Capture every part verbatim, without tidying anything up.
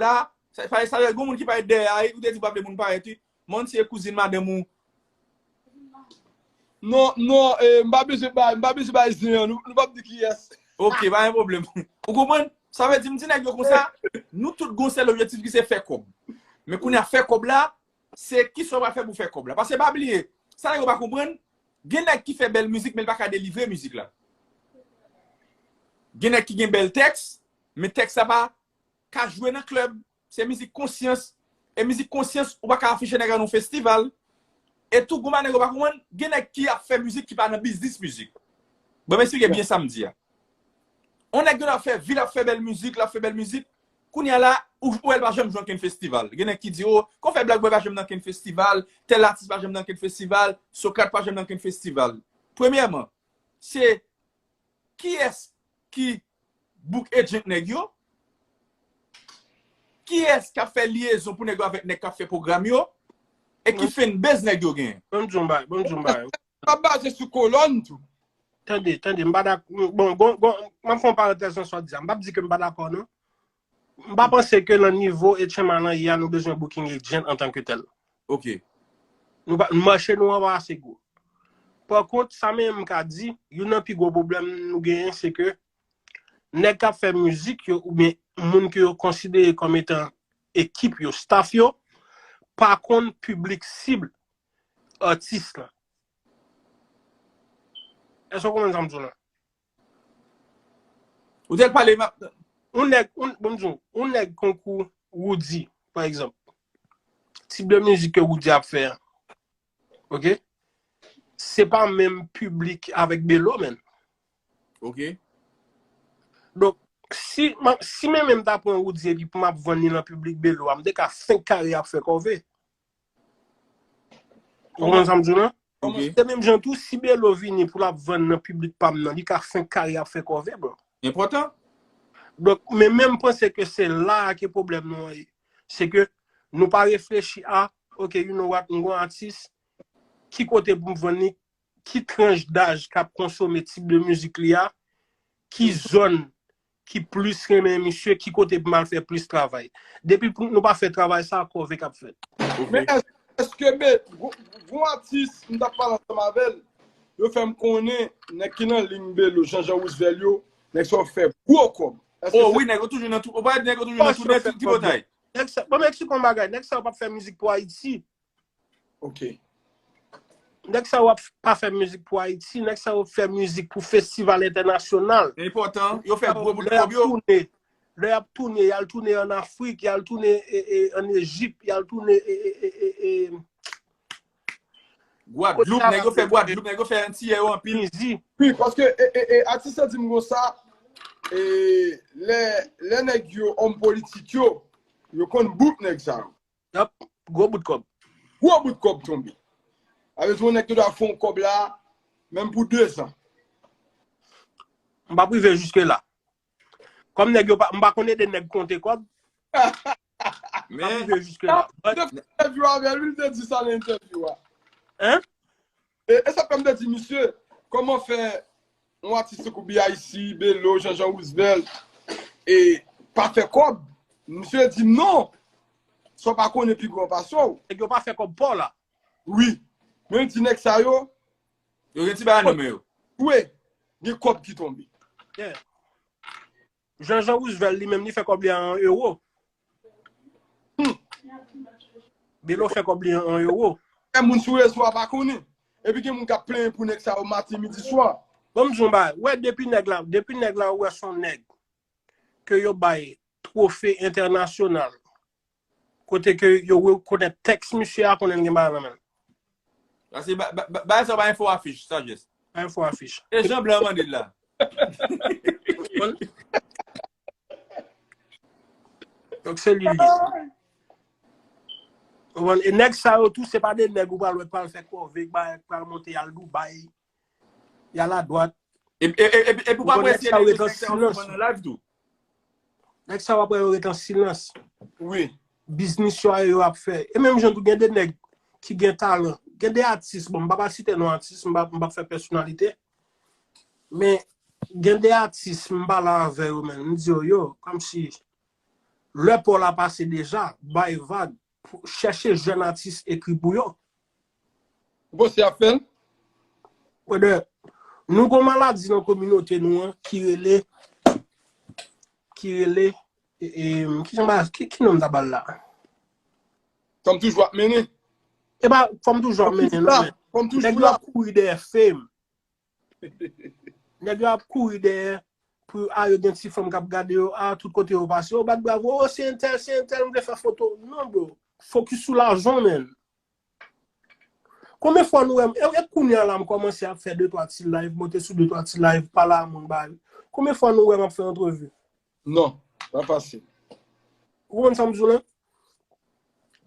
la, sa, sa, sa, gon moun ki parèt dèyè a, ou te di w pa vle moun parèt, wi. Monty e kouzin madanm ou. Non, non, eh, m pa bezwen bay, m pa bezwen bay zen an, nou, nou p ap di kiyès. Ok, pa gen pwoblèm. Ou konprann? Sa vle di, m di nèg yo konsa, nou tout gon sèl objektif ki se fè kòb. Men kounye a fè kòb la, se kisa w pral fè pou fè kòb la. Paske pa bliye, sa nèg yo pa konprann, gen nèg ki fè bèl mizik, men l pa ka delivre mizik la. Gen nèg ki gen bèl tèks, men tèks la pa ka jwe nan klèb. Se mizik konsyans. E mizik konsyans, ou pa ka afiche nèg la nan festival. E tou, gon bagay nèg yo pa konprann, gen nèg ki ap fè mizik ki pa nan biznis mizik. Bon, m eksplike byen sa m di a. On nèg yo ap fè vi, l ap fè bèl mizik, l ap fè bèl mizik. Kounye a la, ou, ou wè l pa janm jwe ankenn festival. Gen nèg ki di, o, kon fè blag, bòy pa janm nan ankenn festival, tèl atis pa janm nan ankenn festival, Sokrat pa janm nan ankenn festival. Premyèman, se kiyès ki book agent nèg yo? Kiyès k ap fè lyezon pou nèg yo avèk nèg k ap fè pwogram yo? E ki fanbase nèg yo genyen? Ban m di w yon bagay, ban m di w yon bagay. Sa baze sou kolòn tou. Tande, tande, m pa dak-, bon, bon, bon, m ap fè yon parantèz nan sa w di a. M p ap di ke m pa dakò, non. M pa panse ke nan nivo H M A lan ye a, nou bezwen booking agent antanke tèl. Ok. Nou pa, mache nou an pa ase gwo. Pa kont, sa menm m ka di, youn nan pi gwo pwoblèm nou genyen, se ke nèg k ap fè mizik yo, oubyen moun ke yo konsidere kòm etan ekip yo, staff yo, pa konn piblik sib atis lan. Èske w konprann sa m di w lan? Ou te pale, m ap... On nèg, on, bon, m di w, on nèg konkou Roody, pa egzanp. Tip de mizik ke Roody ap fè a. Ok? Se pa menm piblik avèk Belo, menn. Ok. Donk, si, m, si menm, menm ta pran Roody epi pou m ap vann li nan piblik Belo a, m te ka fenk kare ap fè kòve. Ou konprann sa m di w lan? Ok. Se menm jan tou, si Belo vini pou l ap vann nan piblik pa m nan, li ka fenk kare ap fè kòve, bro. Enpòtan. Donk, men, men m panse ke se la a ke pwoblèm nou an ye. Se ke nou pa reflechi a, ok, you know what, m gon atis, ki kote pou m vann li, ki tranch daj k ap konsome tip de mizik li a, ki zòn ki plis renmen misye, ki kote pou m al fè plis travay. Depi pou nou pa fè travay sa, kòve k ap fèt. Ok. Men èske, èske be, gwo, gwo atis, m t ap pale ansanm avè l, yo fè m konnen, nèg ki nan liy Belo, Jean Jean Roosevelt yo, nèg sa yo fè gwo kòb. Èske... Oh, se wi, nèg yo toujou nan tou, ou pa nèg yo toujou nan toune, tripotay. Nèg sa, bon, men eksplike yon bagay, nèg sa yo p ap fè mizik pou Ayiti. Ok. Nèg sa yo ap, pa fè mizik pou Ayiti, nèg sa yo fè mizik pou festival entènasyonal. Enpòtan, yo fè gwo bout kòb yo. Lè y ap tounen, lè y ap tounen, y al tounen ann Afrik, y al tounen, e, e, ann Ejip, y al tounen, e, e, e, e, e, Gwadloup, nèg yo fè Gwadloup, nèg yo fè Antiyè yo anpil. Fizi. Wi, paske, e, e, e, atis la di m konsa, e, lè, lè nèg yo, òm politik yo, yo konn book nèg sa yo. Yap, gwo bout kòb. Gwo bout kòb tonbe. Sa vle di yon nèg te dwe fè yon kòb la, menm pou de zan. M p ap rive jiske la. Kòm nèg yo pa, m pa konn ede nèg konte kòb. M p ap rive jiske la. But... Te fè entèvyou avè l, wi, l te di sa nan entèvyou a. Hein? E, e sa fè m te di misye, kòman fè yon atis tankou B I C, Belo, Jean Jean Roosevelt, e pa fè kòb? Misye di m non. Sa w pa konnen pi gran pase w. Nèg yo pa fè kòb pa w la. Wi. Men di nèg sa yo. Yo gen ti bagay nan men yo. Wi. Gen kòb ki tonbe. Yeah. Jean Jean Roosevelt li menm li fè kòb li an ewo. Hmm. Belo fè kòb li an ewo. Gen moun sou rezo a pa konnen. Epi gen moun k ap plenyen pou nèg sa yo maten, midi, swa. Bon, m di w yon bagay. Wè, depi nèg la, depi nèg la wè se yon nèg ke yo bay twofe entènasyonal, kote ke yo rekonèt tèks misye a, konnen l gen bagay nan men l. Paske ba, ba, ba, bagay sa pa enfo afich, Sagesse. Pa enfo afich. E Jan Blan mande l la. Donk se li l ye. Ou konprann? E nèg sa yo tou, se pa de nèg ou pral wè k pral fè kòve, k pral monte y al Dubai, y al adwat. E, e, e, e, e pou pa prese nèg yo, nèg sa yo ret an silans nan live tou. Nèg sa yo ap wè yo ret an silans. Wi. Biznis yo a yo ap fè. E menm jan tou gen de nèg ki gen talan. Gen de atis, bon, m pa pral site non atis, m pa, m pa fè pèsonalite. Men gen de atis, m pale avè yo, men m di yo, yo, kòmsi Lè pa w la pase deja, bay vag, pou, chèche jèn atis ekri pou yo. Ou panse y ap fè l? Brother, nou gon maladi nan kominote nou an ki rele, ki rele, e, e, ki jan ba, ki, ki non m ta ba l la? Fanm toujou ap mennen. E pa fanm toujou ap mennen non, men Fanm toujou nèg yo ap kouri dèyè fame. Nèg yo ap kouri dèyè pou a yo gen ti fanm k ap gade yo, a tout kote yo pase, yo bat bravo, o se entèl, se entèl, m vle fè foto. Non, bro. Focus sou lajan, man. Konbyen fwa nou wè m, e, e kounye a la m kòmanse ap fè de twa ti live, monte sou de twa ti live, pale a moun, bay. Konbyen fwa nou wè m ap fè antrevi? Non, pa fasil. Ou konprann sa m di w la?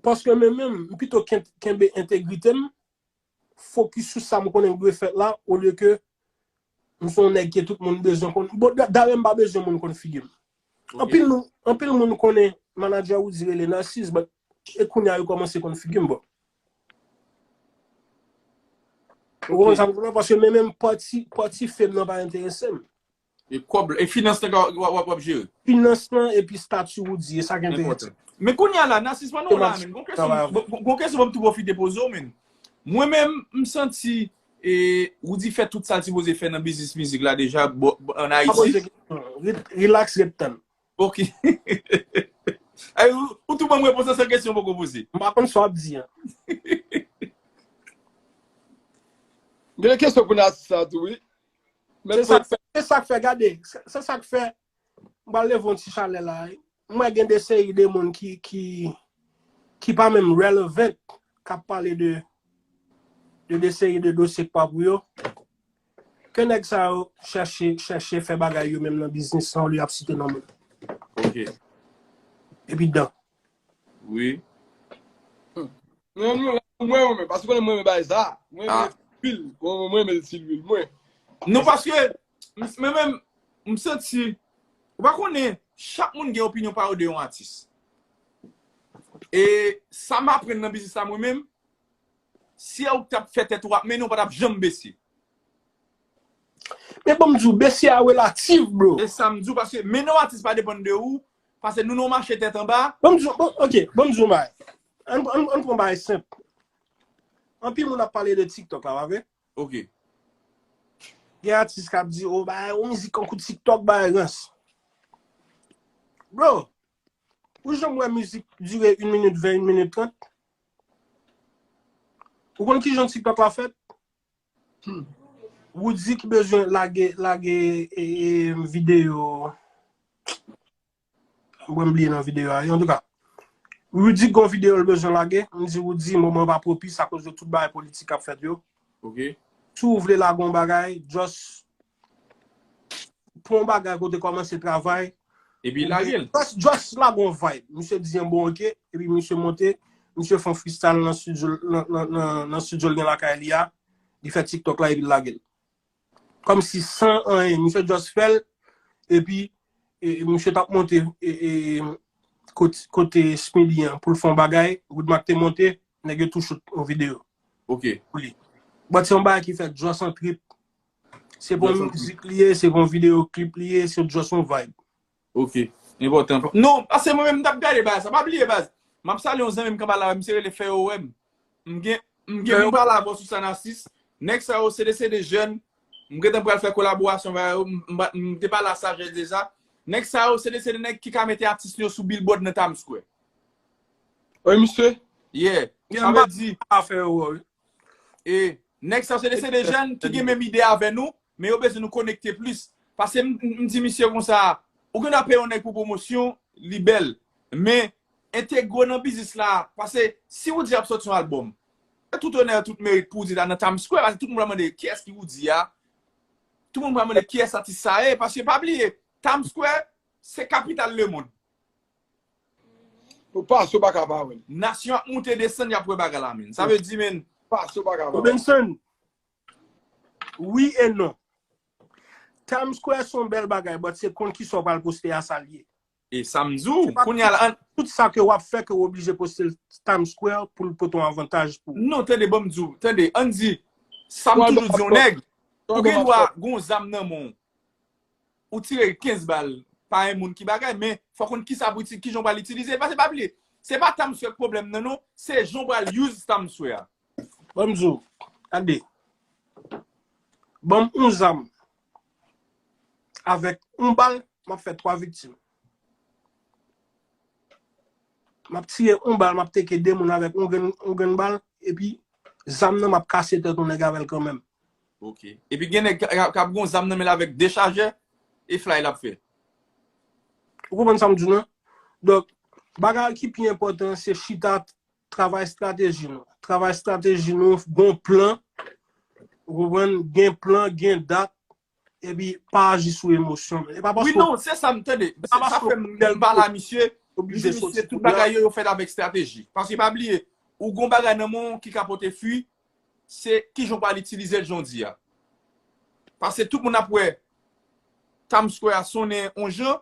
Paske men menm, m pito ken- kenbe entegrite m, fokis sou sa m konnen k dwe fèt la, olye ke m se yon nèg ke tout moun bezwen konn. Bon, da- dayè m pa bezwen moun konn figi m. Anpil nou, anpil moun konnen manadjè Roody rele Narcisse, but e kounye a yo kòmanse konn figi m, bro. Ou konprann sa m di w la? Paske men menm pati, pati fame nan pa enterese m. E kòb, e finans lan w ap, w ap, w ap jere. Finans lan epi stati Roody, e sa k enterese m. Men kounye a la, Narcisse, pandan w la, men, gon kesyon, gon kesyon pou m tou pwofite poze w, men. Mwen menm, m santi, e, Roody fè tout sa l sipoze fè nan biznis mizik la deja, ann Ayiti. Relax, ret tann. Ok. Ay, ou, ou tou ban m repons lan san kesyon poko poze. M pa konn sa w ap di an. Gen kesyon pou Narcisse la tou, wi. Se sa k fè, se sa k fè, gade, se sa k fè, m pral leve yon ti chalè la. M wè gen de seri de moun ki, ki, ki pa menm relevant, k ap pale de, de de seri de dosye k pa pou yo. Ke nèg sa yo chèche, chèche fè bagay yo menm nan biznis lan, olye y ap site non moun. Ok. Epi dan. Wi. Mwen, mwen, mwen, mwen, paske konnen mwen renmen bagay sa. Mwen renmen pil. Mwen, mwen renmen ti lwil, mwen. Non, paske, m- mwen menm, m santi, ou pa konnen, chak moun gen opinyon pa yo de yon atis. E sa m aprann nan biznis la mwen menm, si ou t ap fè tèt ou ap mennen, ou pa t ap janm bese. Men bon, m di w, bese a relatif, bro. E sa m di w, paske mennen yon atis pa depann de ou, paske nou nan yon mache tèt anba. Bon, m di w, bon, ok, bon, m di w yon bagay. Ann, ann, ann pran bagay senp. Anpil moun ap pale de TikTok la, pa vre? Ok. Gen atis k ap di, o, bagay, yon mizik tankou TikTok, bagay rans. Bro, ou janm wè mizik dire yon minit ven, yon minit trant? Ou konn kijan TikTok la fèt? Roody ki bezwen lage, lage e, e, videyo. Mwen bliye nan videyo a. Antouka, Roody gon videyo l bezwen lage. M di Roody, moman pa pwopis akoz de tout bagay politik k ap fèt yo. Ok. Si w vle lage yon bagay, just pran yon bagay kote kòmanse travay. Epi lage l. Just, just lage yon vibe. Misye di yon bon ok. Epi misye monte. Misye fè yon freestyle nan studio, nan, nan, nan, nan studio l gen lakay li a. Li fè TikTok la epi l lage l. Kòmsi san anyen. Misye just fè l. Epi e, e, misye t ap monte e, e, kote, kote Smithy an pou l fè yon bagay. Roodmark te monte. Nèg yo tou shoot yon videyo. Ok. Pou li. But se yon bagay ki fèt just an trip. Se pa yon mizik li ye, se pa yon videyo klip li ye, se just yon vibe. Ok. Enpòtan. Non, paske mwen menm m t ap gade bagay sa. Pa bliye baz. M ap salye yon zanmi m k anba la, misye rele Fè yo wè m. M gen, m gen, m pale avè w sou sa Narcisse. Nèg sa yo, se de, se de jèn. M gentan pral fè kolaborasyon avè yo. M, m, m te pale a Sagesse deja. Nèg sa yo, se de, se de nèg ki ka mete atis yo sou billboard nan Times Square. Wi, misye. Yeah. Sa vle di, e, nèg sa yo, se de, se de jèn ki gen menm ide avè nou, men yo bezwen nou konekte plis. Paske m, m, m di misye konsa, ou gen dwa peye yon nèg pou pwomosyon, li bèl. Men, entegre w nan biznis la. Paske si Roody ap sòti yon albòm, tout onè, tout merit pou Roody ta nan Times Square, paske tout moun pral mande kiyès ki Roody a. Tout moun pral mande kiyès atis sa ye. Paske pa bliye, Times Square, se kapital lemonn. Ou pase, ou pa ka pa wè l. Nasyon ap moute desann, y ap wè bagay la, men. Sa vle di, men. Pase, ou pa ka pa wè l. Robinson, wi e non. Times Square se yon bèl bagay, but se konn kisa w pral poste a sa l ye. E sa m di w, kounye a la, an- Tout sa ke w ap fè ke w oblije poste l Times Square pou l pote yon avantaj pou ou. Non, tande, ban m di w, tande, ann di, sa m toujou di yon nèg, ou gen dwa gon zam nan men w, ou tire kenz bal, pa yon moun ki bagay, men fò konn kisa pou itilize, kijan w pral itilize l. Paske pa bliye, se pa Times Square k pwoblèm nan non, se jan w pral use Times Square a. Ban m di w, gade, ban m yon zam avèk yon bal, m ap fè twa viktim. M ap tiye yon bal, m ap teke de moun avèk yon grenn, yon grenn bal, epi zam nan, m ap kase tèt yon nèg avè l kanmenm. Ok. Epi gen nèg k ap gen yon zam nan men l avèk de chajè, e fly l ap fè. Ou konprann sa m di w nan? Donk, bagay ki pi enpòtan, se chita, travay estrateji nou. Travay estrateji nou, gon plan, ou konprann, gen plan, gen dat, epi pa aji sou emosyon. E pa paske... Wi, non, se sa m tande. Sa fè m pale a misye, m di misye tout bagay yo, yo fèt avèk estrateji. Paske pa bliye, ou gon bagay nan men w ki ka pote fwi, se kijan w pral itilize l jan w di a. Paske tout moun ap wè Times Square a sonnen yon jan,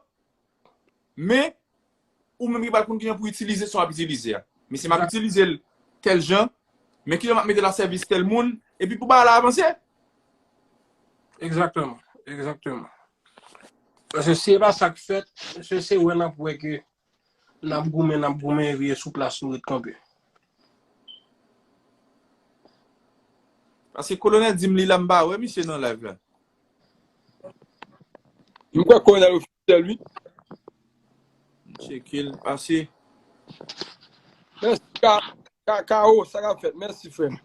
men ou menm ki pral konn kijan pou itilize sa w ap itilize a. Men si m ap itilize l tèl jan, men kijan m ap mete l a sèvis tèl moun, epi pou bagay la avanse. Egzakteman, egzakteman. Paske si se pa sa k fèt, se, se wè n ap wè ke n ap goumen, n ap goumen, epi e sou plas nou ret kanpe. Paske Kolonèl di m li la, m pa wè misye nan live la. M kwè Kolonèl ofisyèl, wi. M tcheke l, pase. Mèsi, Ka, Ka, Kao, sa k ap fèt? Mèsi, frè m.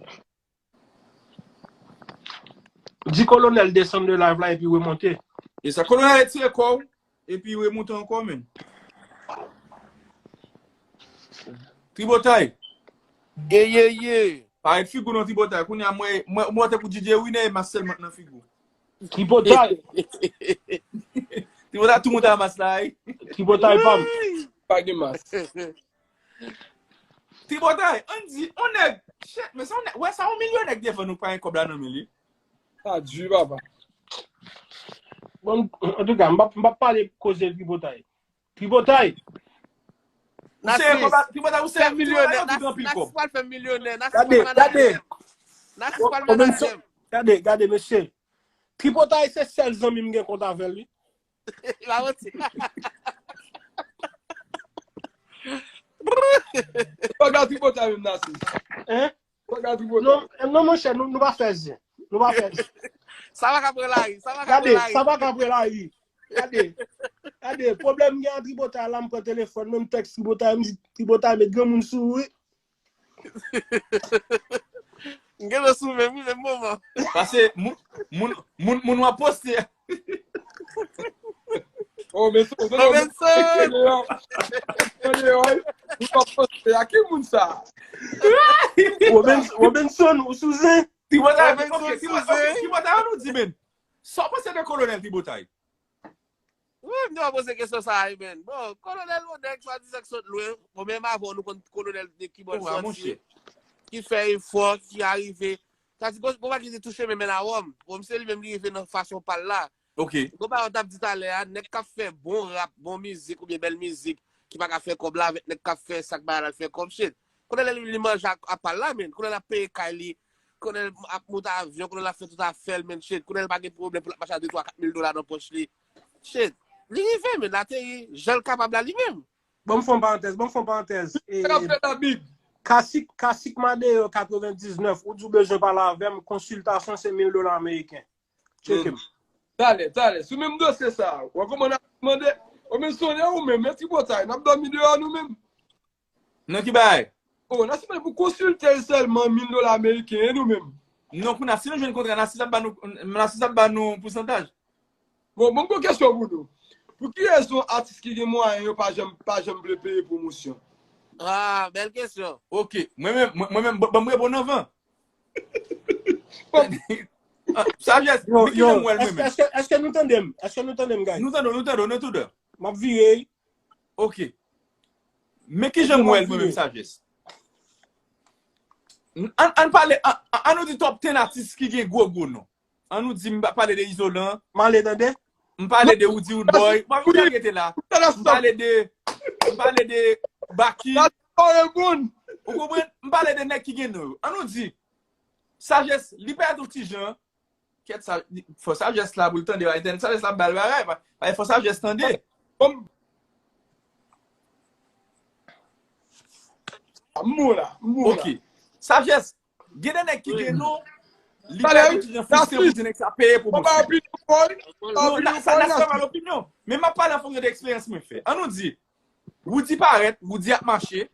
Di Kolonèl desann de live la epi remonte. E sa, Kolonèl retire kò w, epi remonte ankò, menm. Tripotay. Ye, ye, ye. Parèt figi w non, Tripotay. Kounye a, mwen, mwen, mwen, tankou D J Winner, e mas sèlman k nan figi w. Tripotay. Tripotay tou monte a mas la, wi. Tripotay pa m. Pa gen mas. Tripotay, ann di, on nèg, shit, men se on nèg, wè sa, on milyonè k devan nou pa gen kòb la nan men li. Sa di, papa. Bon, antouka, m p ap, m p ap pale koze Tripotay. Tripotay! Ou se kòb la, Tripotay, ou se milyonè. Tripotay, ou gen anpil kòb. Nasis pral fè milyonè. Gade, gade. Nasis pral manager. Gade, gade, mesye. Tripotay se sèl zanmi m gen kont avè l, wi. Pa manti. Pa gade Tripotay menm, Nasis. Hein? Pa gade Tripotay. Non, non, monchè, nou, nou pa fè zen. Nou pa fè zen. Sa pa ka pran lari. Sa pa ka pran Gade, lari. Sa pa ka pran lari. Gade. Gade, pwoblèm gen an Tripotay la, m pran telefòn, menm tèks Tripotay, m di, Tripotay, met granmoun sou ou, wi. M gen dlo sou menm, wi, menm moman. Pase moun, moun, moun, moun w ap poste. Oh, men so, Oh, men so. Moun ap poste a ki moun sa? Robinson, Robinson, ou sou zen? Tripotay, Robinson ok, sou zen. Tripotay, ann nou di, men. Sa w panse de Kolonèl Tripotay? Wi, m te poze kesyon sa a, men. Bon, Kolonèl, yon nèg swadizan k sot lwen. Bon, menm avan, nou konn Kolonèl de ki bò l sòti. Ki fè efò, ki arive. Sa di, gon bagay ki te touche men men a wòm. Bon, misye li menm li rive nan fason pa l la. Ok. Gon bagay w t ap di talè a, nèg k ap fè bon rap, bon mizik oubyen bèl mizik, ki pa ka fè kòb la avèk nèg k ap fè sa k bagay la fè kòb, shit. Kounye a li, li manje ak apa l la, men. Kounye a l ap peye kay li, kounye a l ap monte avyon, kounye a l ap fè tout afè l, men, shit. Kounye a l pa gen pwoblèm pou l ap mache ak de twa kat mil dola nan pòch li. Shit. Li rive, men, l ateri jan l kapab la li menm. Ban m fè yon parantèz, ban m fè yon parantèz. E, Sa k ap fèt la, Big? Kasik, Kasik Madeyò katrevendiznèf, ou di w bezwen pale avè m, konsiltasyon se mil dola ameriken. Tcheke m. Talè, talè. Sou menm dosye sa, w a kòmanse ap mande, o men sonnen ou menm, men Tripotay, n ap dòmi deyò nou menm. Nan ki bagay? O, n ap sipoze pou konsilte l sèlman mil dola ameriken, e nou menm? Non, kounye a, si nou jwenn kontra, Nasis ap ba nou, Nasis ap ba nou pousantaj. Bon, bon, gon kesyon pou nou. Pou ki rezon atis ki gen mwayen yo pa janm, pa janm vle peye pwomosyon? Ah, bèl kesyon. Ok, mwen menm, mwen, mwen menm, ban m reponn anvan. Bon. Sajès, Yo, men ki yo, jan m wè l mwen èske, menm. Èske, èske nou tande m? Èske nou tande m, guys? Nou tande w, nou tande w, nou tande w. M ap vire. Ok. Men ki jan m wè l mwen menm, Sajès. Ann, ann pale, ann, ann nou di top ten atis ki gen gwo gwo non. Ann nou di m pa pale de Izolan. M ale tande. M pale de Woody Woodboy. M pa vin rete la. M pale de, m pale de Baky. Sa pa reponn. Ou konprann? M pale de nèg ki gen non yo. Ann nou di, Sajès, li pèt yon ti jan. Kèt sa, fò Sajès la pou l tande, pa entènèt Sajès la ap ba l bagay, pa, pa fò Sajès tande. Bon, m bon la, m bon la. Ok. Sagesse, gen de nèg ki gen non, li pè kontinyan fristre pou di nèg sa peye pwomosyon. Non, sa, sa se pa mal opinyon. Men m ap pale an fonksyon de eksperyans mwen fè. An nou di, Roody parèt, Roody ap mache.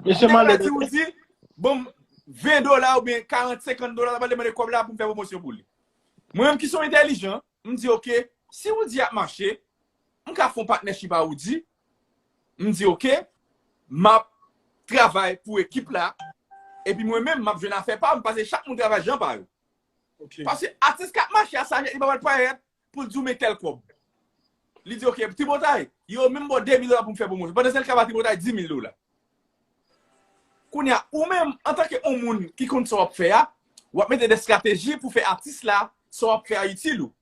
Mesye Malè di Roody, bon, ven dola oubyen karant, senkant dola, sa pa demande kòb la pou m fè pwomosyon pou li. Mwen menm ki se yon entèlijan, m di, ok, si Roody ap mache, m ka fè yon patnèchip a Roody, m di, ok, m ap travay pou ekip la, epi mwen menm, m ap jwenn afè pa m, paske chak moun travay jan pa yo. Paske atis k ap mache a, sa li pa pral parèt pou l di w men tèl kòb. Li di, ok, Tripotay, yo menm ba w de mil dola pou m fè pwomosyon. Pandan se l ka ba Tripotay di mil dola. Kounye a, ou menm, antanke yon moun ki konn sa w ap fè a, w ap mete de estrateji pou fè atis la, sa w ap fè a itil ou.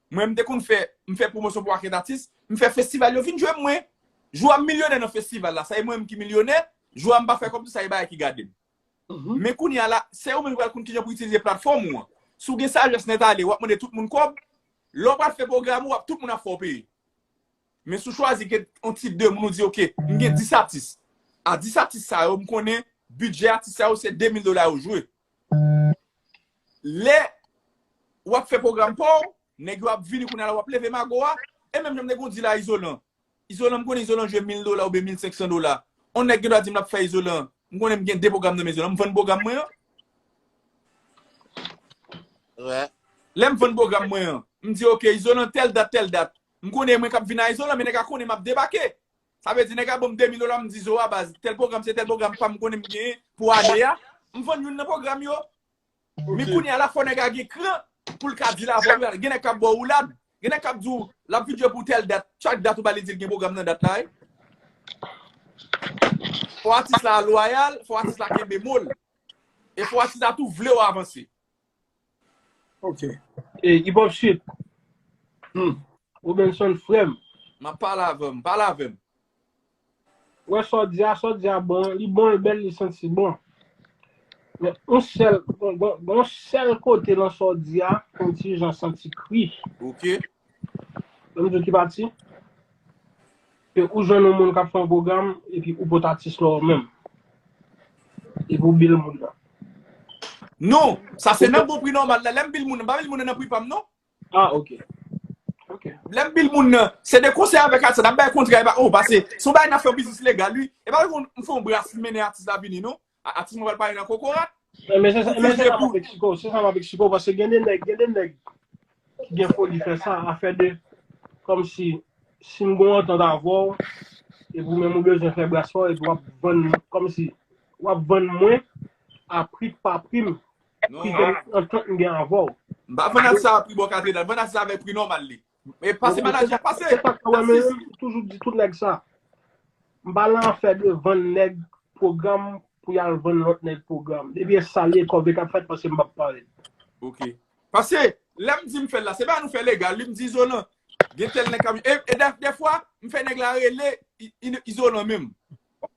Mwen, m te konn fè, m fè pwomosyon pou yon pakèt atis, m fè festival, yo vin jwe mwen. Jou a m milyonè nan festival la, sa e mwen menm ki milyonè, jou a m pa fè kòb tou, sa e bagay ki gade m. Men kounye a la, se ou menm ki pral konn kijan pou itilize platfòm ou an. Si w gen Sagesse Nèt Ale, w ap mande tout moun kòb, lè w pral fè pwogram ou, w ap, tout moun ap fè w peye. Men si w chwazi gen yon ti de moun, ou di, ok, m gen dis atis. A dis atis sa yo, m konnen bidjè atis sa yo se de mil dola yo jwe. Lè w ap fè pwogram pa w, nèg yo ap vini kounye a la, w ap leve mago a, e menm jan m te gen yon deal a Izolan. Izolan, m konnen Izolan jwe mil dola oubyen mil senk san dola. Yon nèg gen dwa di m l ap fè Izolan. M konnen m gen de pwogram nan men Izolan. M vann pwogram mwen an. Lè m vann pwogram mwen an, m di, ok, Izolan, tèl dat, tèl dat. M konnen mwen k ap vin a Izolan, men nèg la konnen m ap debake. Sa vle di, nèg la ban m de mil dola, m di, Zo a baz, tèl pwogram, se tèl pwogram pa m konnen m genyen pou ane a. M vann youn nan pwogram yo. Men kounye a la, fò nèg la gen kran pou l ka di l avè w. Gen nèg k ap ba w woulad. Gen nèg k ap di w, l ap vin jwe pou tèl dat. Chak dat ou ba li, di l gen pwogram nan dat la, wi. Fò atis la lwayal, fò atis la kenbe mo l. E fò atis la tou vle w avanse. Ok. E Hip Hop Shit. Hmm. Robenson, frè m. M ap pale avè m, pale avè m. Wè sa w di a, sa w di a bon, li bon, li bèl, li santi bon. Men yon sèl, bon, bon, bon, yon sèl kote nan sa w di a, yon ti jan santi kri. Ok. Mwen m di w ki pati? Ke ou jwenn yon moun k ap fè yon pwogram, epi ou pot atis la ou menm. Epi ou bil moun nan. Non, sa se nan bon pri nòmal la. Lè m bil moun nan, m pa bil moun nan nan pri pa m, non. Ah, ok. Ok. Lè m bil moun nan, se de konsèy avèk atis la, n ap bay kontra, e pa, oh, pase, se yon bagay n ap fè yon biznis legal, wi. E pa yon, m fè yon bras, m mennen atis la vini, non. A-, atis mwen pral pale nan kokorat. Men, men se sa, men se sa m ap eksplike w, se sa m ap eksplike w, paske gen de nèg, gen de nèg ki gen foli fè sa, afè de, kòmsi, si m gen yon antant avè w, epi ou menm ou bezwen fè bras pa w, epi w ap vann, kòmsi, w ap vann mwen a pri k pa pri m, pri ke antant m gen avè w. M pa vann atis sa a pri bò katedral, vann atis sa avèk pri nòmal li. E pase manadjè, pase. Se sa k wè, men m toujou di tout nèg sa. M pa nan afè de vann nèg pwogram pou y al vann lòt nèg pwogram. Depi e sale kòb e k ap fèt, paske m p ap pale. Ok. Paske, lè m di m fè l la, se pa nou fè legal, li m di Izolan. Gen tèl nèg k ap, e, e dè, dèfwa, m fè nèg la rele I-, I-, Izolan menm.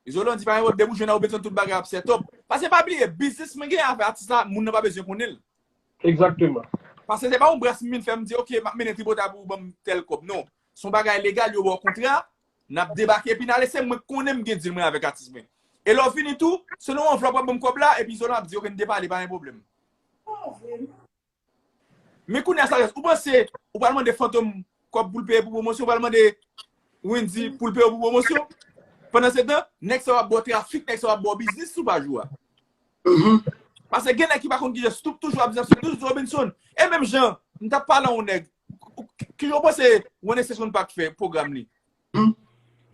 Izolan di pa gen pwoblèm, ou jwenn a Robenson, tout bagay ap set up. Paske pa bliye, biznis mwen gen avè atis la, moun nan pa bezwen konnen l. Egzakteman. Paske se pa yon bras m vin fè, m di, ok, m ap mennen Tripotay pou ban m tèl kòb. Non. Se yon bagay legal, yo ba w kontra, n ap debake, epi n ale, se mwen k konnen m gen deal mwen avèk atis mwen. E lè w vini tou, se nan yon anvlòp w ap ban m kòb la, epi Izolan ap di, ok, n te pale, pa gen pwoblèm. Men kounye a, Sagesse, ou panse ou pral mande Fantom kòb pou l peye pou pwomosyon, ou pral mande Wendy pou l peye pou pwomosyon? Pandan se tan, nèg sa yo ap ba w trafik, nèg sa yo ap ba w biznis sou paj ou a. Paske gen nèg ki pa konn kijan Snoop toujou ap di sa, Snoop toujou di Robenson. E menm jan, m t ap pale a yon nèg, ki, ki yo panse One Station pa k fè pwogram li?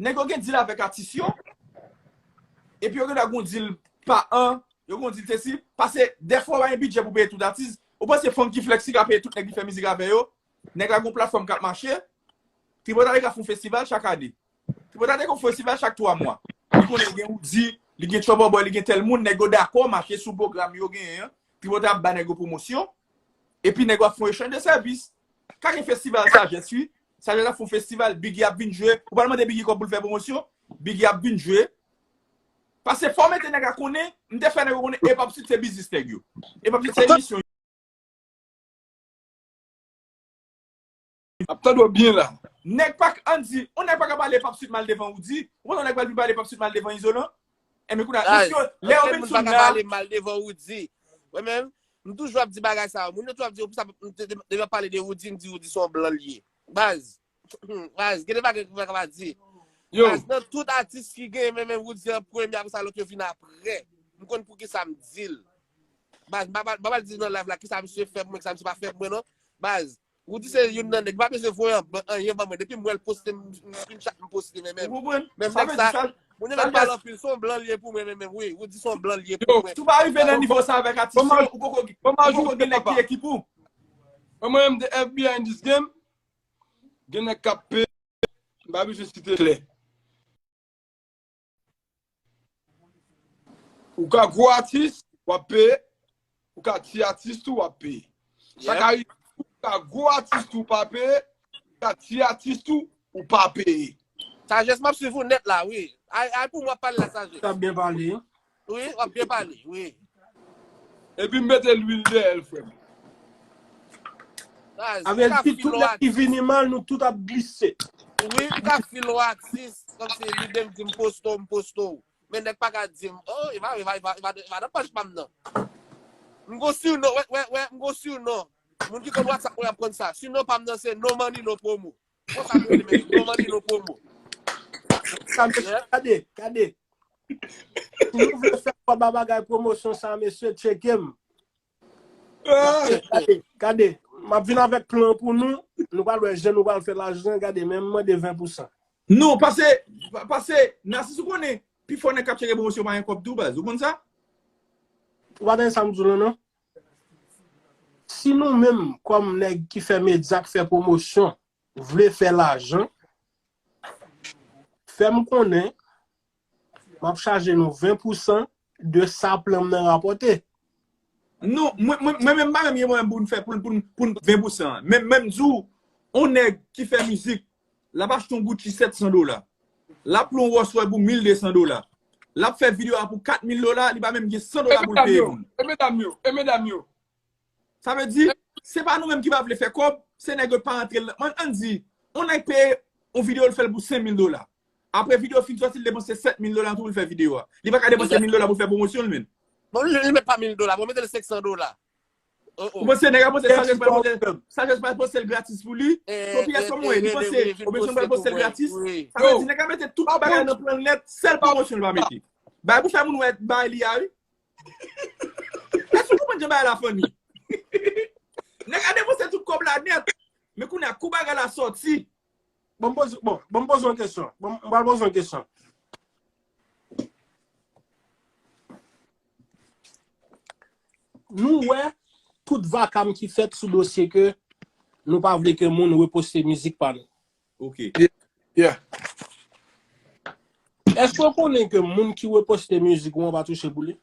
Nèg yo gen deal avèk atis yo, epi yo gen dwa gon deal pa an, yo gon deal sesi, paske dèfwa w pa gen bidjè pou peye tout atis. Ou panse Funky Flex ki ka peye tout nèg li fè mizik avè yo? Nèg la gon platfòm k ap mache. Tripotay ka fè yon festival chak ane. Tripotay te ka fè yon festival chak twa mwa. Li konnen li gen Roody, li gen Trouble Boy, li gen tèl moun, nèg yo dakò mache sou pwogram yo genyen an. Tripotay ap ba nèg yo pwomosyon. Epi nèg yo ap fè yon echanj de sèvis. Ka gen festival Sagesse, wi. Sagesse ap fè yon festival, Biggy ap vin jwe. Ou pral mande Biggy kòb pou l fè pwomosyon? Biggy ap vin jwe. Paske fò w mete nèg la konnen, m te fè nèg yo konnen Hip Hop Shit se biznis nèg yo. Hip Hop Shit se misyon. Ap tande w byen la. Nèg pa k, ann di, yon nèg pa ka pale Pap Sweet mal devan Roody. Ou panse yon nèg pral vin pale Pap Sweet mal devan Izolan? Enben kounye a, lè yo menm sou nal. Mal devan Roody. Mwen menm, m toujou ap di bagay sa yo. Moun yo toujou ap di, pou sa, depi ap pale de Roody, m di Roody se yon blan l ye. Baz, baz, gen de bagay ki pa ka pa di. Yo. Baz, nan tout atis ki gen, men menm Roody an premye, apre sa lòt yo vin apre. M konn poukisa m di l. Baz, m pa, m pa, m pa di nan live la, kisa misye fè pou mwen, kisa misye pa fè pou mwen, non. Baz, Roody se youn nan nèg, li pa bezwen voye an, anyen ban mwen. Depi m wè l poste, m, m screenshot, m poste, men menm. Ou konprann? Menm nèg sa, moun yo mèt pale anpil, se yon blan l ye pou mwen, men menm, wi. Roody se yon blan l ye pou mwen. Yo, si w pa rive nan nivo sa avèk atis yo, ou poko, ou poko gen nèg ki ekip ou. Mwen, mwen, the F B I in this game, gen nèg k ap peye, m pa bezwen site klè. Ou ka gwo atis, w ap peye. Ou ka ti atis tou, w ap peye. Sa ka rive, ou ka gwo atis tou, w pa peye. Ou ka ti atis tou, ou pa peye. Sajès, m ap swiv ou nèt la, wi. Ay, ay, pou mwen, pale la, Sajès. T ap byen pale. Wi, w ap byen pale, wi. Epi m mete lwil dèyè l, frè m. Avè l, tout nèg ki vini mal, nou tout ap glise. Wi, m ka fil yon atis, kòmsi lide m di m poste w, m poste w. Men nèg pa ka di m, oh, e pa, e pa, e pa, e pa, e pa nan paj pa m nan. M gon surnom, wè, wè, wè, m gon surnom. Moun ki konn WhatsApp mwen ap konn sa. Surnom pa m nan se No Money No Promo. Konsa m rele, men No Money No Promo. Sa, mesye, gade, gade. Si nou vle fè kòb a bagay pwomosyon sa, mesye, tcheke m. Gade, gade, gade. M ap vin avèk plan pou nou. Nou pral wè jan nou pral fè lajan, gade, men m mande ven pou san. Non, pase, pase, Nasis, ou konnen, pifò nèg k ap tcheke pwomosyon pa gen kòb tou, baz. Ou konn sa? Ou pa tande sa m di w lan, non? Si nou menm, kòm nèg ki fè medya, k fè pwomosyon, vle fè lajan, fè m konnen, m ap chaje nou ven pou san de sa plan m nan rapòte. Non, mwen, mwen, mwen menm, m pa menm gen mwayen pou n fè, pou n, pou n, pou n ven pou san an. Men, men m di w, yon nèg ki fè mizik, l ap achte yon Gucci sèt san dola. L ap louwe yon Rolls Royce pou mil de san dola. L ap fè videyo a pou kat mil dola, li pa menm gen san dola pou l peye moun. E medam yo, e medam yo, e medam yo. Sa vle di, se pa nou menm ki pa vle fè kòb, se nèg yo pa rantre nan, ann di, yon nèg peye yon videyo, l fè l pou senk mil dola. Apre videyo fin sòti, l depanse sèt mil dola tou pou l fè videyo a. Li pa ka depanse mil dola pou l fè pwomosyon l menm. Bon, li, li mèt pa mil dola, bon, mete l senk san dola. Oh, oh. Ou panse nèg la panse Sajès pral poste, Sajès pral poste l gratis pou li? Yon piyès kòb mwen, li panse Robertson pral poste l gratis? Sa vle di nèg la mete tout bagay nan plan nèt, sèl pwomosyon l pa mete. Bay pou fè moun wè bay li a, wi. Èske w konprann jan bagay la funny? Nèg la depanse tout kòb la nèt. Men kounye a, kou bagay la sòti. Bon, m poze, bon, bon, m poze yon kesyon. Bon, m pral poze yon kesyon. Nou wè tout vakam ki fèt sou dosye ke nou pa vle ke moun reposte mizik pa nou. Ok. Yeah. Èske w konnen ke moun ki reposte mizik ou an pa touche pou li?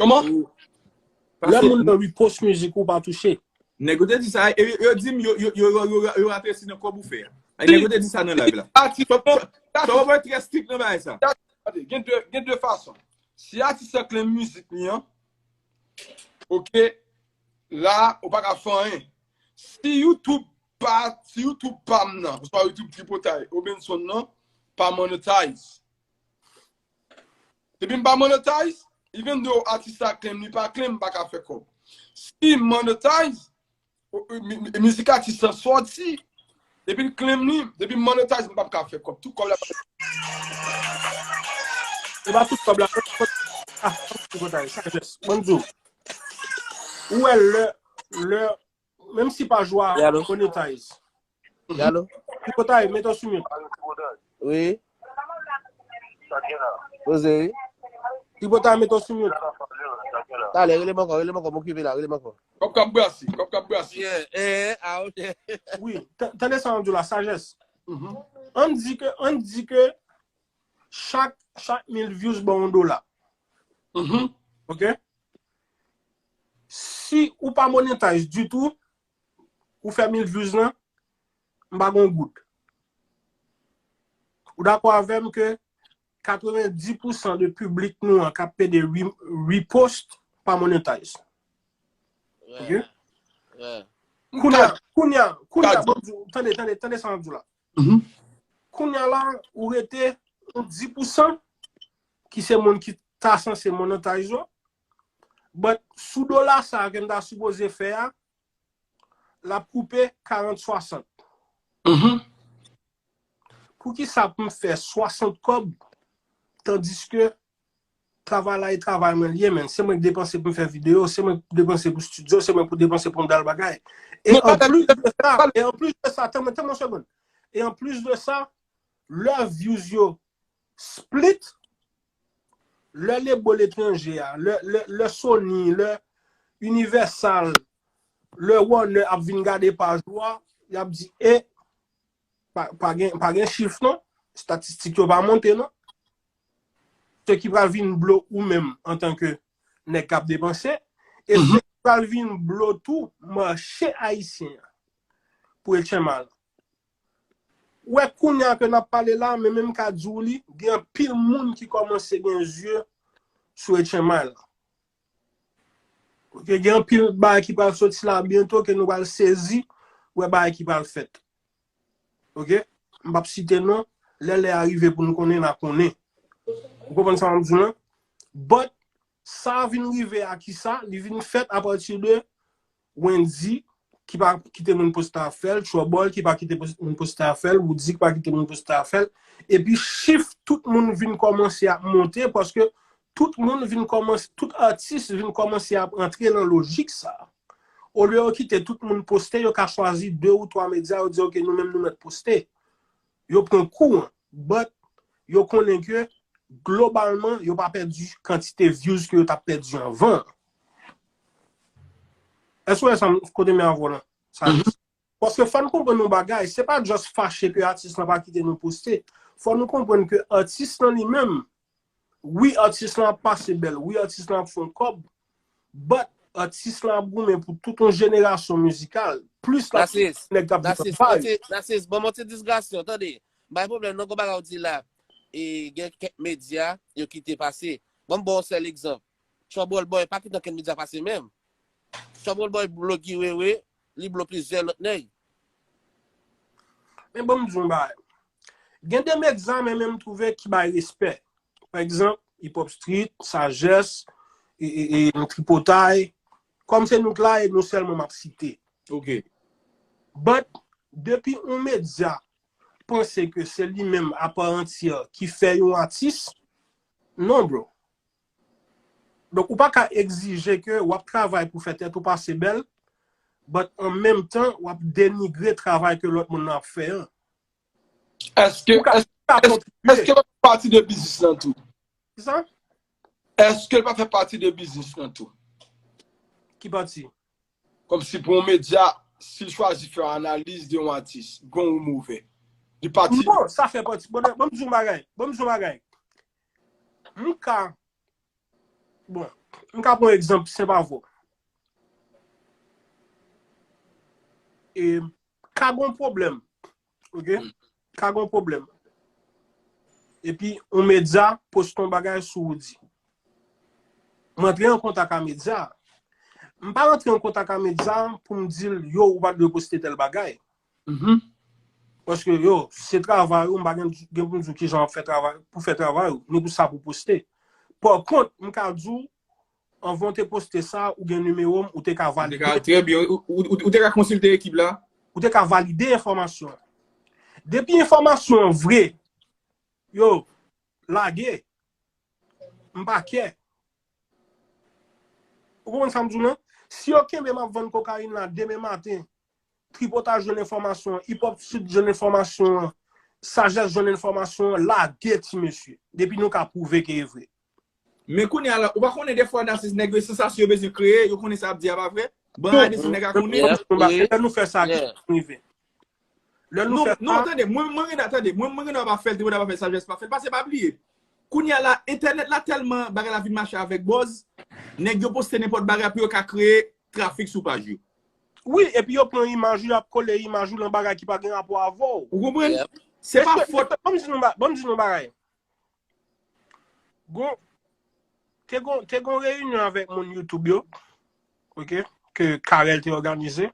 Kòman? Lè moun nan repost mizik ou pa touche. Nèg yo te di sa, e yo, yo di m yo, yo, yo, yo, yo, yo ratresi nan kòb ou fè a. Ay, nèg yo te di sa nan live la. Trè strik nan bagay sa. Gade, gen de, gen de fason. Si atis la claim mizik li an, ok, la, ou pa ka fè anyen. Si YouTube pa, si YouTube pa m nan, oswa YouTube Tripotay, Robenson nan, pa monetize. Depi m pa monetize, even though atis la claim li pa claim, m pa ka fè kòb. Si m monetize, o, o, mi-, mi-, mizik atis la sòti, depi l claim li, depi m monetize, m p ap ka fè kòb. Tout kòb la. E pa tout kòb la. Ah, Tripotay, Sajès, ban m di w. Ou wè lè, lè, menm si paj ou a monetize. Alo? Tripotay, mete w sou mute. Wi. Poze, wi. Tripotay, mete w sou mute. Talè, rele m ankò, rele m ankò, m okipe la, rele m ankò. Kòb k ap brase, kòb k ap brase. Yeah, eh, ah, ok. Wi, ta-, tande sa m ap di w la, Sajès. Ann di ke, ann di ke chak, chak mil views ban yon dola. Ok? Si ou pa monetize ditou, ou fè mil views lan, m pa gon goud. Ou dakò avè m ke katrevenndis pousan de piblik nou an k ap pede re-, repost pa monetize. Ok? Kounye a, kounye a, kounye a, bon, tande, tande, tande sa m ap di w la. Kounye a la, ou rete yon dis pousan ki se moun ki ta sanse monetize ou. But sou dola sa ke m ta sipoze fè a, l ap koupe karant swasant. Poukisa pou m fè swasant kòb, tandiske travay la e travay mwen l ye, men se mwen k depanse pou m fè videyo, se mwen k depanse pou estidyo, se mwen pou depanse pou m dal bagay. E anplis de sa, e anplis de sa, tann mwen, tann mwen yon segonn. E anplis de sa, lè views yo split, lè lebo etranje a, lè, lè, lè Sony, lè Universal, lè Warner ap vin gade paj ou a, y ap di, e, pa, pa gen, pa gen chif non, estatistik yo pa monte non. Se ki pral vin blo ou menm antanke nèg k ap depanse, e se ki pral vin blo tou mache ayisyen an pou H M I la. Ou wè kounye a ke n ap pale la, men menm ka di w li, gen anpil moun ki kòmanse gen zye sou H M I la. Ok, gen anpil bagay ki pral soti la byento ke nou pral sezi, wè bagay ki pral fèt. Ok? M p ap site non, lè lè a rive pou nou konnen, n a konnen. Ou konprann sa m ap di w lan? But, sa vin rive a kisa? Li vin fèt apati de Wendy ki pa kite moun poste afè l, Trouble ki pa kite pos- moun poste afè l, Woody ki pa kite moun poste afè l. Epi chif tout moun vin kòmanse ap monte paske tout moun vin kòmanse, tout atis vin kòmanse ap antre nan lojik sa. Olye yo kite tout moun poste, yo ka chwazi de ou twa medya, yo di, "Ok, nou menm nou mèt poste." Yo pran kou an, but yo konnen ke globalman, yo pa pèdi kantite views ke yo t ap pèdi anvan. Èske w wè sa m- kote men avè w lan? Sa, paske fò n konprann yon bagay, se pa just fache ke atis lan pa kite nou poste. Fò nou konprann ke atis lan li menm, wi, atis lan ap pase bèl, wi, atis lan ap fè yon kòb, but atis lan ap goumen pou tout yon jenerasyon mizikal, plis l ap nèg k ap vin anba yo. Nasis, ban m yon ti digrasyon, tande. M pa gen pwoblèm non, gon bagay ou di la, e gen kèk medya yo kite pase. Ban m ba w yon sèl egzanp. Trouble Boy pa kite okenn medya pase menm. Trouble Boy blo Guy Wewe, li blo plizyè lòt nèg. Men ban m di w yon bagay. Gen de medya men menm twouve ki bay respè. Pa egzanp, Hip Hop Street, Sajès, e, e, e, Tripotay. Kòm se nou k la e nou sèlman m ap site. Ok. But, depi yon medya panse ke se li menm apa antyè ki fè yon atis, non, bro. Donk, ou pa ka egzije ke w ap travay pou fè tèt ou pase bèl, but an menm tan, w ap denigre travay ke lòt moun nan ap fè an. Èske, èske, èske l pa fè pati de biznis lan tou? Kisa? Èske l pa fè pati de biznis lan tou? Ki pati? Kòmsi pou yon medya, si l chwazi fè yon analiz de yon atis, bon ou move, li pati. Non, sa fè pati. Bon, ban m di yon bagay. Ban m di yon bagay. M ka, bon, m ka pran yon egzanp senp avè w. E, ka gen yon pwoblèm. Ok? Ka gen yon pwoblèm. Epi, yon medya poste yon bagay sou Woody. M antre an kontak a medya. M pa rantre an kontak a medya pou m di l, yo, ou pa t dwe poste tèl bagay. Paske, yo, se travay ou, m pa gen, gen pou m di w kijan w ap fè travay, pou fè travay ou, ni pou sa pou poste. Pa kont, m ka di w, anvan w te poste sa, ou gen nimewo m, ou te ka valide. Trè byen, ou, ou, ou, ou te ka konsilte ekip la? Ou te ka valide enfòmasyon an. Depi enfòmasyon an vre, yo, lage. M pa kè. Ou konprann sa m di w lan? Si yo kenbe m ap vann kokayin la demen maten, Tripotay jwenn enfòmasyon an, Hip Hop Street jwenn enfòmasyon an, Sajès jwenn enfòmasyon an, lage ti mesye. Depi nou ka pwouve ke e vre. Men kounye a la, ou pa konnen defwa nasis nèg yo, sansasyon yo bezwen kreye, yo konnen sa y ap di a pa vre. Ban a desann nèg a konnen. Lè nou fè sa, ki rive? Lè nou fè sa. Non, tande, mwen, mwen renmen, tande, mwen, mwen renmen pa fè l, te mwen pa fè Sajès pa fè l. Paske pa bliye. Kounye a la, entènèt la tèlman bagay la vin mache avèk buzz, nèg yo poste nenpòt bagay pou yo ka kreye trafik sou paj yo. Wi, epi yo pran imaj ou, y ap kole imaj ou lan bagay ki pa gen rapò avè w. Ou konprann? Se pa fòt. Ban m di nou, ban m di nou bagay. Gon, te gon, te gon reyinyon avèk moun YouTube yo, ok, ke Carel te òganize.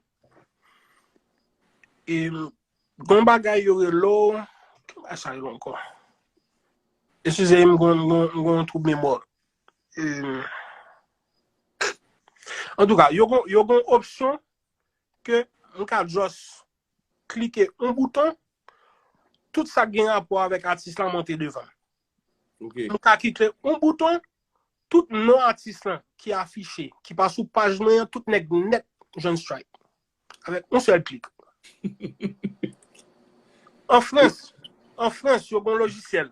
E, gon bagay yo rele w, ki bagay sa rele ankò? Eskize m, gon, gon, gon twoub memwa. E, antouka, yo gon, yo gon opsyon ke m ka just klike yon bouton, tout sa k gen rapò avèk atis la monte devan m. Ok. M ka klike yon bouton, tout non atis lan ki afiche, ki pa sou paj mwen an, tout nèg nèt jwenn strike. Avèk yon sèl klik. An Frans, an Frans, yo gon lojisyèl.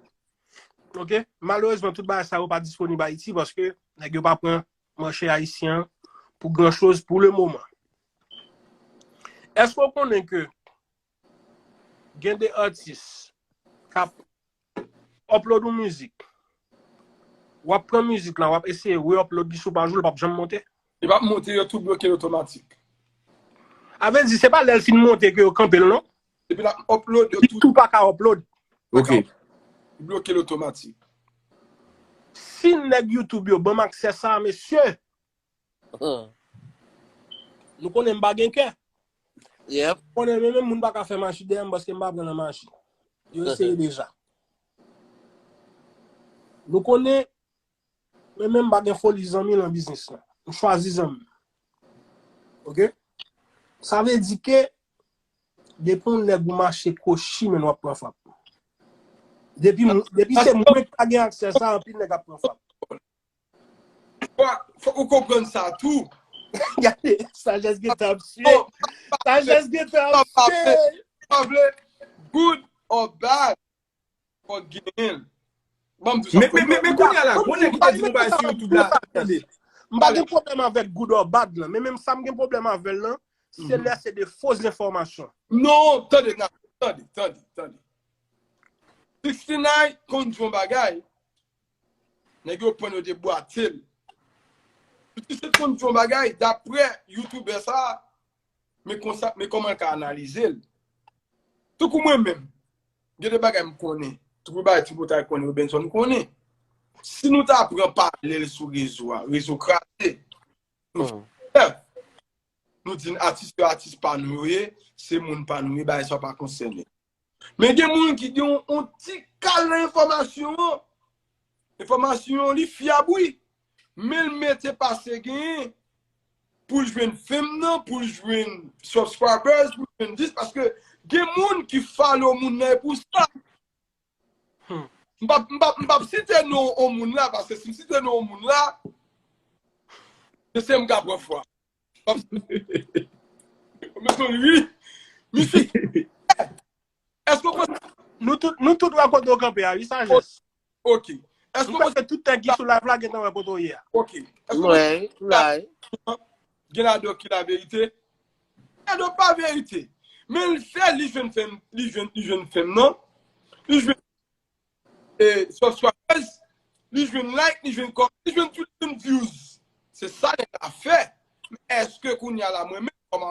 Ok? Malerezman, tout bagay sa yo pa disponib Ayiti paske nèg yo pa pran mache ayisyen an pou gran choz pou le moman. Èske w konnen ke gen de atis k ap upload yon mizik, w ap pran mizik la, w ap eseye re-upload li sou paj ou, l p ap janm monte? Li p ap monte, yo tou bloke l otomatik. A vle di, se pa lè l fin monte ke yo kanpe l, non? Depi l ap upload, yo Li tou tou pa ka upload. Ok. bloke l otomatik. Si nèg YouTube yo ban m aksè sa, mesye, Hmm. nou konnen m pa gen kè. Yep. Konnen menm moun pa ka fè machi dèyè m paske m pa pran nan machi. Yo eseye deja. Nou konnen, men menm m pa gen foli zanmi nan biznis lan. M chwazi zanmi. Ok? Sa vle di ke depi yon nèg ou mache kwochi, men w ap pran frap. Depi, m- depi se mwen ki pa gen aksè sa, anpil nèg ap pran frap. Fò, fò ou konprann sa tou. Gade, sajès gentan ap sye. Sajès gentan ap sye. Pa vle, good or bad, fò genyen l. Bon, m di sa. Men men men men kounye a la, konnen ki te di nou bay sou YouTube la, tande. M pa gen pwoblèm avèk good or bad lan, men menm sa m gen pwoblèm avè l lan, se lè se de fo enfòmasyon. Non, tande, tande, tande, tande. Sixty-nine konn di yon bagay, nèg yo pran yo debwate l. Fifty Cent konn di yon bagay, daprè youtubè sa, men konsa, men kòman l ka analize l. Toukou mwen menm, gen de bagay m konnen. Toukou bagay Tripotay konnen, Robenson konnen. Si nou ta pran pale l sou rezo a, rezo kraze. Nou fè, nou di atis yo atis pa nou yo ye, se moun pa nou ye, bagay sa pa konsène. Men gen moun ki gen yon, yon ti kal nan enfòmasyon an. Enfòmasyon an li fyab wi. Men l mete pase genyen pou l jwenn fame nan, pou l jwenn subscribers, pou l jwenn dis, paske gen moun ki follow moun nan e pou sa. M p ap m p ap m p ap site non yon moun la, paske si m site non yon moun la, se se m ka pran fwa. M ap site. Men wi. Misye. Èske w konn Nou tout, nou tout wè kote w kanpe a, wi, sajès. Ok. Èske w Mwen konn panse tout nèg ki sou live la gentan wè kote w ye a. Ok. Èske w Mwen, lay. gen ladan ki laverite? Ladan pa verite. Men l fè, li jwenn fame, li jwenn, li jwenn fame nan. Li jwenn e, subscribers, li jwenn like, li jwenn kòm, li jwenn tout, li jwenn views. Se sa nèg la fè. Men èske kounye a la, mwen menm, kòm